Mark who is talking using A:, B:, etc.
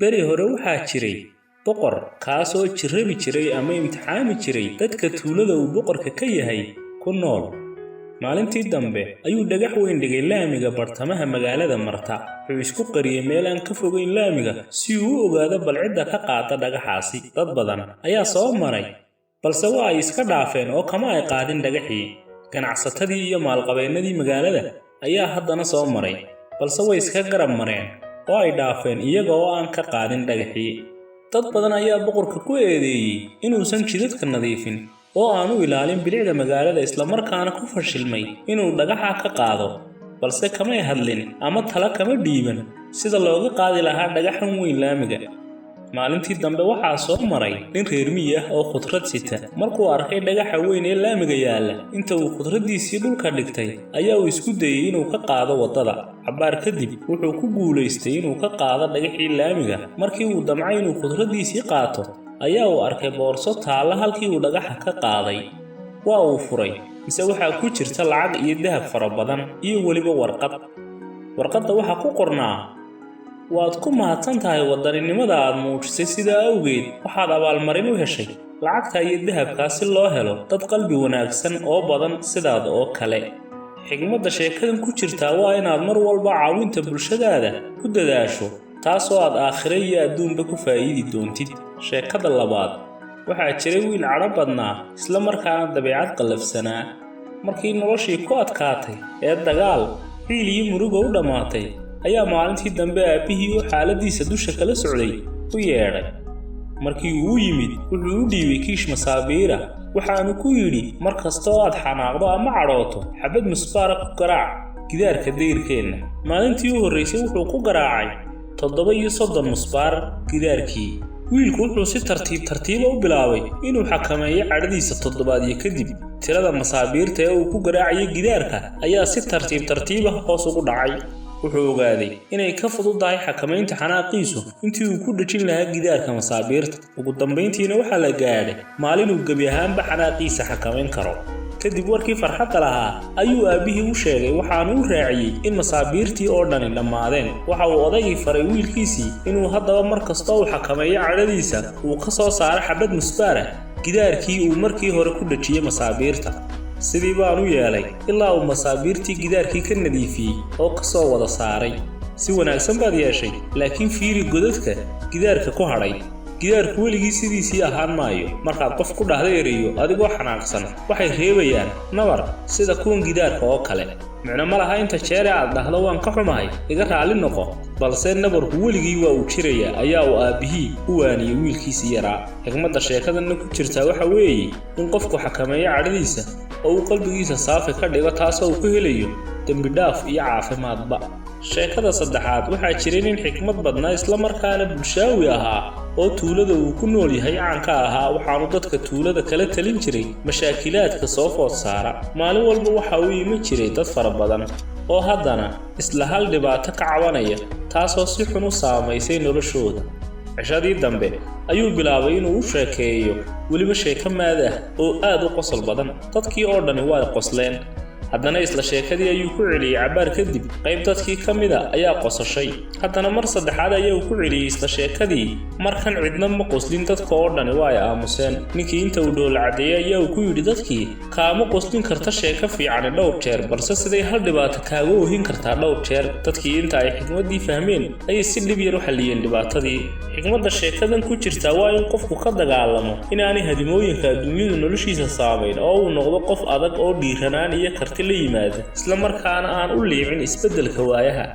A: Beri hore waxaa jiray boqor kaasoo jirrabi jiray ama imtixaami jiray dadka tuulada uu boqorka ka yahay ku nool. Maalintii dambe ayuu dhagax weyn dhigay laamiga bartamaha magaalada marta. Wuxuu isku qariyey meel aan ka fogeyn laamiga si uu u ogaado bal cidda ka qaada dhagaxaasi. Dad badan ayaa soo maray, balse waa ay iska dhaafeen oo kama ay qaadin dhagaxii. Ganacsatadii iyo maalqabeennadii magaalada ayaa haddana soo maray, balse way iska garab mareen oo ay dhaafeen iyaga oo aan ka qaadin dhagaxii. Dad badan ayaa boqorka ku eedeeyey inuusan jidadka nadiifin oo aanu ilaalin bilicda magaalada, islamarkaana ku fashilmay inuu dhagaxa ka qaado, balse kamay hadlin ama talo kama dhiiban sida looga qaadi lahaa dhagaxan weyn laamiga. Maalintii dambe waxaa soo maray nin reer miyi ah oo khudrad sita. Markuu arkay dhagaxa weyn ee laamiga yaalla, inta uu khudraddiisii dhulka dhigtay ayaa uu isku dayey inuu ka qaado waddada. Cabbaar kadib wuxuu ku guulaystay inuu ka qaado dhagaxii laamiga. Markii uu damcay inuu khudraddiisii qaato ayaa uu arkay boorso taalla halkii uu dhagaxa ka qaaday. Waa uu furay, mise waxaa ku jirta lacag iyo dahab fara badan iyo weliba warqad. Warqadda waxaa ku qornaa: "Waad ku mahadsan tahay wadaninimada aad muujisay, sidaa awgeed waxaad abaalmarin u heshay lacagta iyo dahabkaa si loo helo dad qalbi wanaagsan oo badan sidaada oo kale." Xigmadda sheekadan ku jirtaa waa inaad mar walba caawinta bulshadaada ku dadaasho, taasoo aad aakhire iyo adduunba ku faa'iidi doontid. Sheekada labaad: waxaa jiray wiil cadho badnaa, isla markaana dabeecad qallafsanaa. Markii noloshii ku adkaatay ee dagaal, ciil iyo murugo u dhammaatay, ayaa maalintii dambe aabbihii oo xaaladdiisa dusha kala socday u yeedhay. Markii uu u yimid, wuxuu u dhiibay kiish masaabiira, waxaanu ku yidhi: "Mar kasta oo aad xanaaqdo ama cadhooto, xabad musbaara ku garaac gidaarka dayrkeenna." Maalintii u horraysay wuxuu ku garaacay 37 musbaar gidaarkii. Wiilku wuxuu si tartiib tartiiba u bilaabay inuu xakameeyo cadhadiisa. Toddobaadyo kadib, tirada masaabiirta ee uu ku garaacayay gidaarka ayaa si tartiib tartiiba hoos ugu dhacay. Wuxuu ogaaday inay ka fududahay xakamaynta xanaaqiisu intii uu ku dhejin lahaa gidaarka masaabiirta. Ugu dambayntiina waxaa la gaadhay maalin uu gebi ahaanba xanaaqiisa xakamayn karo. Kadib warkii farxadda lahaa ayuu aabbihii u sheegay, waxaanu u raaciyey in masaabiirtii oo dhani dhammaadeen. Waxa uu odaygii faray wiilkiisii inuu haddaba mar kasta uu xakameeyo cadhadiisa uu ka soo saaro xabad musbaara gidaarkii uu markii hore ku dhejiyey masaabiirta. Sidii baanu yeelay ilaa uu masaabiirtii gidaarkii ka nadiifiyey oo ka soo wada saaray. "Si wanaagsan baad yeeshay, laakiin fiiri godadka gidaarka ku hadhay. Gidaarku weligii sidiisii ahaan maayo. Markaad qof ku dhahda ereyo adigoo xanaaqsan, waxay reebayaan nabar sida kuwan gidaarka oo kale. Micno ma laha inta jeere aad dhahdo 'Waan ka xumahay, iga raalli noqo,' balse nabarku weligii waa uu jirayaa," ayaa uu aabbihii u waaniyey wiilkiisii yaraa. Xikmadda sheekadanna ku jirtaa waxa weeye in qofku xakameeyo cadhadiisa oo uu qalbigiisa saafi ka dhigo, taasoo uu ku helayo dembi dhaaf iyo caafimaadba. Sheekada saddexaad: waxaa jiray nin xikmad badnaa, islamarkaana bulshaawi ahaa, oo tuulada uu ku nool yahay caanka ahaa. Waxaanu dadka tuulada kala talin jiray mashaakilaadka soo food saara. Maalin walba waxa uu iman jiray dad fara badan oo haddana isla hal dhibaato ka cabanaya, taasoo si xun u saamaysay noloshooda. Cishadii dambe ayuu bilaabay inuu u sheekeeyo, weliba sheeko maad ah oo aad u qosol badan. Dadkii oo dhani waa qosleen. Haddana isla sheekadii ayuu ku celiyey. Cabbaar kadib qayb dadkii ka mida ayaa qosashay. Haddana mar saddexaad ayaa uu ku celiyey isla sheekadii. Markan cidna ma qoslin, dadka oo dhani waa ay aamuseen. Ninkii inta uu dhoola caddeeyey ayaa uu ku yidhi dadkii: "Kaama qoslin karta sheeko fiicani dhowr jeer, balse siday hal dhibaato kaaga oohin kartaa dhowr jeer?" Dadkii inta ay xikmaddii fahmeen ayay si dhib yar u xalliyeen dhibaatadii. Xikmadda sheekadan ku jirtaa waa in qofku ka dagaalamo inaanay hadimooyinka adduunyadu noloshiisa saamayn, oo uu noqdo qof adag oo dhiiranaan iyo karti la yimaada, isla markaana aan u liicin isbeddelka waayaha.